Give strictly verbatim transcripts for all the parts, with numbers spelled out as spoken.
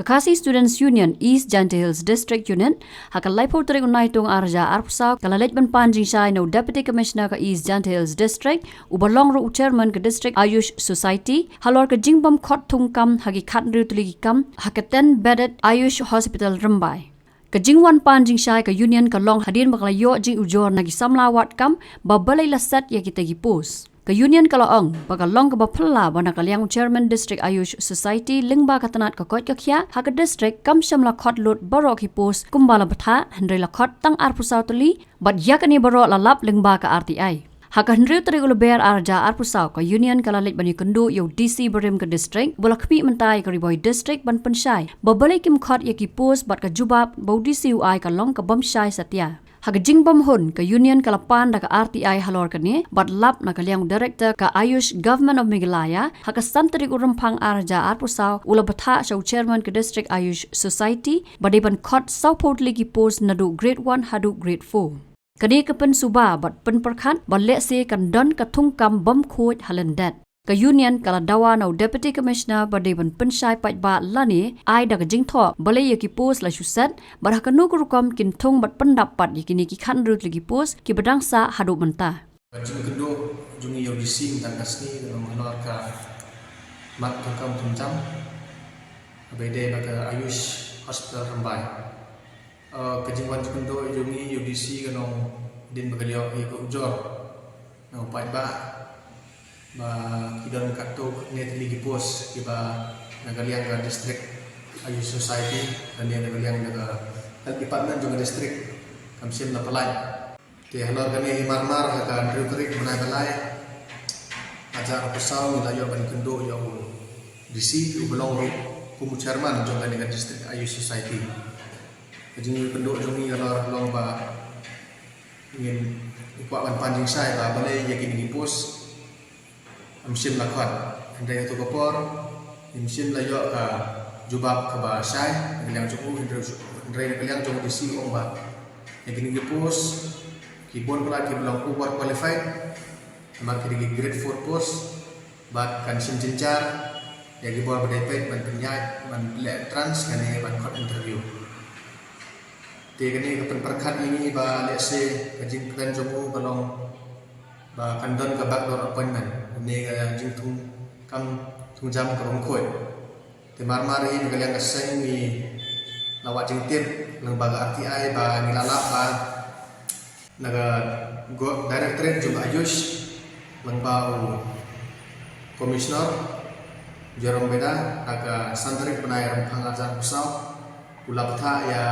Khasi Students Union East Jaintia Hills District Unit, ha ka laiphew tarik u Naitung arhajar arphew saw, ka la leit ban pan jingshai na u Deputy Commissioner ka East Jaintia Hills District, uba long ruh u Chairman ka District Ayush Society, halor ka jingbym khot thung kam ha ki khathynriew tylli ki kam ha ka ten bedded Ayush Hospital Rymbai. Ka jingwan pan jingshai ka Union ka long hadien ba ka la ïoh jingujor na ki samla wad kam ba balei la set ïa kita ki post. Ka Union ka la ong ba ka long kaba phylla ba na ka liang u Chairman District Ayush Society lyngba ka tnat ka koit ka khiah ha ka district kam shym la khot lut baroh ki post kumba la bthah, hynrei la khot tang arphew saw tylli, bad ïa kane baroh la lap lyngba ka R T I. Ha ka hynriew tarik u Lber arhajar arphew saw, ka Union ka la leit ban ïakynduh ïa u D C barim ka district, ba la khmih mynta ïa ka Ri Bhoi District ban pynshai ba balei kim khot ïa ki post, bad ka jubab ba u D C u ai ka long ka bym shai satia. Ha ka jingbymhun, ka Union ka la pan da ka R T I halor kane, bad lap na ka liang u Director ka Ayush Government of Meghalaya, ha ka san tarik u Rymphang arhajar arphew saw, u la bthah sha u Chairman ka District Ayush Society ba dei ban khot sawphew tylli ki post naduh grade one haduh grade four. Kane ka pynsuba bad pynpyrkhat ba lehse kan don ka thung kam bym khuid ha lyndet. Ka Union ka la dawa na u Deputy Commissioner ba dei ban pynshai paidbah lane ai da ka jingthoh balei ïa ki post la shu set, bad ha kano ka rukom kin thung bad pyndap pat ïa kine ki khathynriew tylli ki post kiba dang sah haduh mynta. Ka jingkynduh jong ngi ïa u D C mynta ka sngi ka long halor ka mat thung kam thung jam, kaba ïadei bad ka Ayush Hospital Rymbai. Eh, ka jingwan jingkynduh jong ngi ïa u D C ka long hadien ba ka la ïoh ïa ka ujor na u paidbah ba ki don katto katne tylli ki post kiba na ka liang ka District Ayush Society lane na ka liang ka Health Department jong ka district kam shym la pynlait. Te halor kane hi marmar ha ka hynriew tarik bnai ba lai, arhajar arphew saw, ngi la ïoh ban kynduh ïa u D C, uba long ruh kum u Chairman jong kane ka District Ayush Society. Ka jingkynduh jong ngi halor long ba ngin kwah ban pan jingshai ba balei ïa kine ki post ym shym la khot. Hynrei ha kato ka por ngim shym la ïoh ka jubab kaba shai na ka liang jong u, hynrei, hynrei na ka liang jong u D C u ong ba ïa kine ki post ki bun palat kiba long over qualified, namar ki dei ki grade four post, bad kan shim jynjar ïa ki bor ba dei peit ban pynïaid, ban pynleh entrance lane ban khot interview. Te kane ka pynpyrkhat ïa ngi ba lehse ka jingkren jong u ka long ba kan don ka backdoor appointment, ne ka jingthung kam thung jam ka bym khuid. Te marmar hi na ka liang ka seng ngi la wad jingtip lyngba ka R T I ba ngi la lap ba na ka go-, Directorate jong ka Ayush lyngba u Commissioner Jerome Beda, ha ka san tarik bnai Rymphang arhajar arphew saw, u la bthah ïa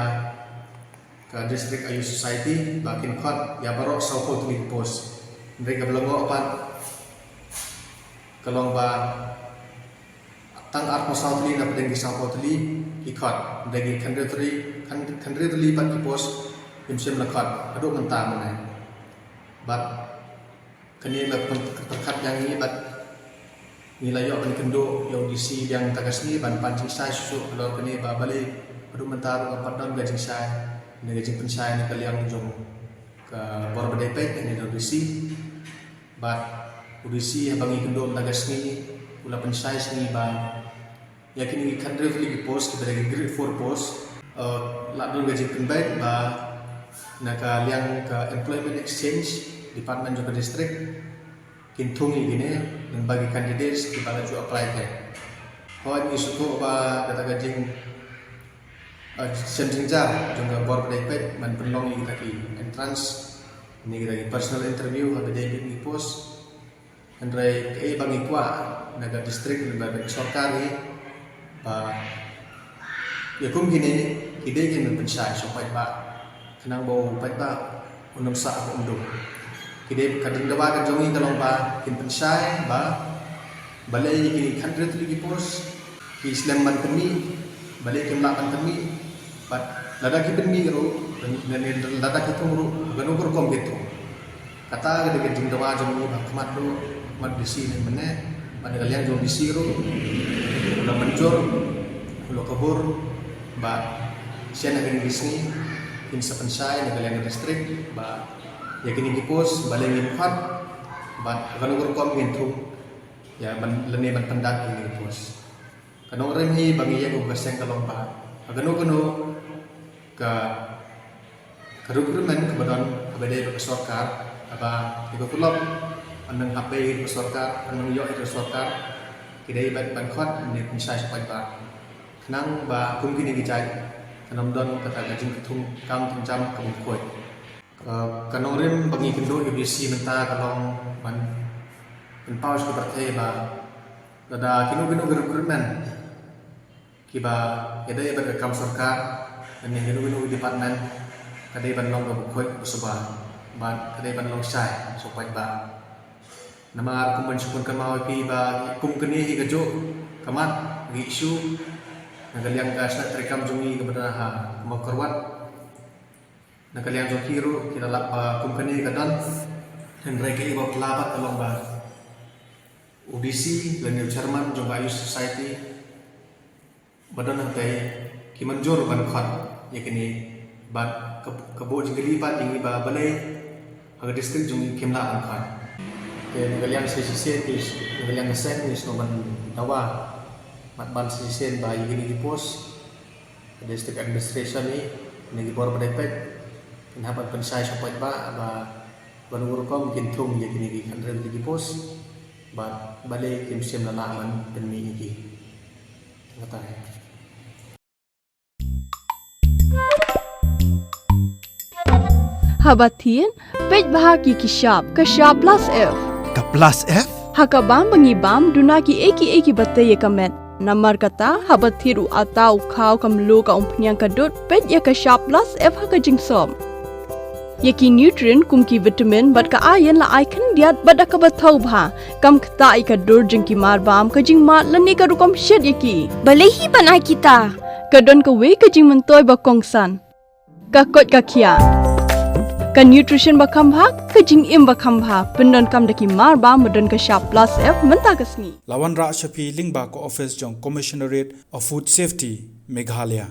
ka District Ayush Society ba kin khot ïa baroh sawphew tylli ki post. Hynrei kaba la ngoh pat ka long ba tang arphew saw tylli na pdeng ki sawphew tylli ki khot, hynrei ki khyndai tylli, khyn-, khyndai tylli pat ki post kim shym la khot haduh mynta mynne. Bad kane la pyn-, pyrkhat ïa ngi bad ngi la ïoh ban kynduh ïa u D C biang mynta ka sngi ban pan jingshai shuh shuh halor kane ba balei haduh mynta ruh ngam pat don ka jingshai ne ka jingpynshai na ka liang jong ka bor ba dei peit ne ka D C. Bad u D C haba ngi kynduh mynta ka sngi u la pynshai sha ngi ba ïa kine ki khyndai tylli ki post kiba dei ki grade four post, eh, la don ka jingpynbeit ba na ka liang ka Employment Exchange Department jong ka district kin thung ïa kine lyngba ki candidates kiba la ju apply te. Hooid ngi sngewthuh ba kata ka jing, eh, shem jynjar jong ka bor ba dei peit ban pynlong ïa kita ki entrance ne kita ki personal interview haba dei beit ki post. Hynrei kaei ba ngi kwah na ka district ne ba ka sorkar hi ba ïa kum kine ki dei kin pynshai sha u paidbah khnang ba u paidbah un ym sah ba um dum. Ki dei ka jingdawa ka jong ngi ka long ba kin pynshai ba balei ïa kine khyndai tylli ki post ki slem ban pynmih, balei kim lah ban pynmih. Bad lada ki pynmih ruh, lada ki thung ruh, kano ka rukom ki thung. Kata ka dei ka jingdawa jong ngi ba khmat ruh, khmat D C ne mynne, bad na ka liang jong D C ruh u la mynjur, u la kabur ba shen ha kine ki sngi kin sa pynshai na ka liang ka district ba ïa kine ki post balei ngim khot bad kano ka rukom ngin thung ïa ban lane ban pyndap ïa kine ki post. Ka nongrim hi ba ngi ïeng kum ka seng ka long ba ha kano kano ka, ka recruitment kaba don, kaba dei bad ka sorkar, haba ïa ka tulop ynda hap bad ka sorkar, ynda ïoh ïa ka sorkar, ki dei bad ban khot ne pynshai shapoh paidbah. Khnang ba kum kine ki jait kan ym don kata ka jingkthung kam thung jam kaba khuid. Ka, ka nongrim ba ngi kynduh ïa U D C mynta ka long ban pynpaw sha ka pyrthei ba lada kino kino ki recruitment kiba ïadei bad ka kam sorkar, ne kino kino ki department, ka dei ban long kaba khuid kaba suba bad ka dei ban long shai shapoh paidbah. Namar kum ban shu pynkynmaw ïa phi ba kum kane hi kajuh ka mat ka issue na ka liang ka shnat treikam jong ngi kaba don ha Mawkyrwat. Na ka liang jong ki ruh ki la lap ba kum kane ka don. Hynrei kaei ba phylla pat ka long ba U D C lane u chairman jong ka Ayush Society ba don hangtei ki mynjur ban khot ïa kine bad ka, ka buh jingkylli pat ïa ngi ba balei ha ka district jong ngi kim lah ban khot. Te na ka liang shisien, na ka liang ka seng ngi sngewbha ban dawa bad ban shisien ba ïa kine ki post ka district administration hi, ne ki bor ba dei peit kin hap ban pynshai shapoh paidbah ba ban ur rukom kin thung ïa kine ki khyndai tylli ki post bad balei kim shym la lah ban pynmih ïa ki. Tang kata hi. Haba thied, peit bha ki ki shap, ka shap plus F. Ka plus F? Ha ka bam ba ngi bam, duna ki ei ki ei kiba tei ïa ka met. Namar kata, haba thied u atta u khaw ka mluh ka umphniang ka dud, peit ïa ka shap plus F ha ka jingsop. Ïa ki nutrient kum ki vitamin bad ka iron la ai khyndiat bad da kaba thaw bha. Kam ktah ïa ka dur jong ki marbam, ka jingmad lane ka rukom shet ïa ki. Balei hi ban ai kita? Ka don kawei ka jingmyntoi ba kongsan. Ka koit ka khiah. Ka nutrition ba kham bha, ka jingim ba kham bha, pyndonkam da ki marbam ba don ka shap plus F mynta ka sngi. La wanrah sha phi lyngba ka office jong Commissionerate of Food Safety, Meghalaya.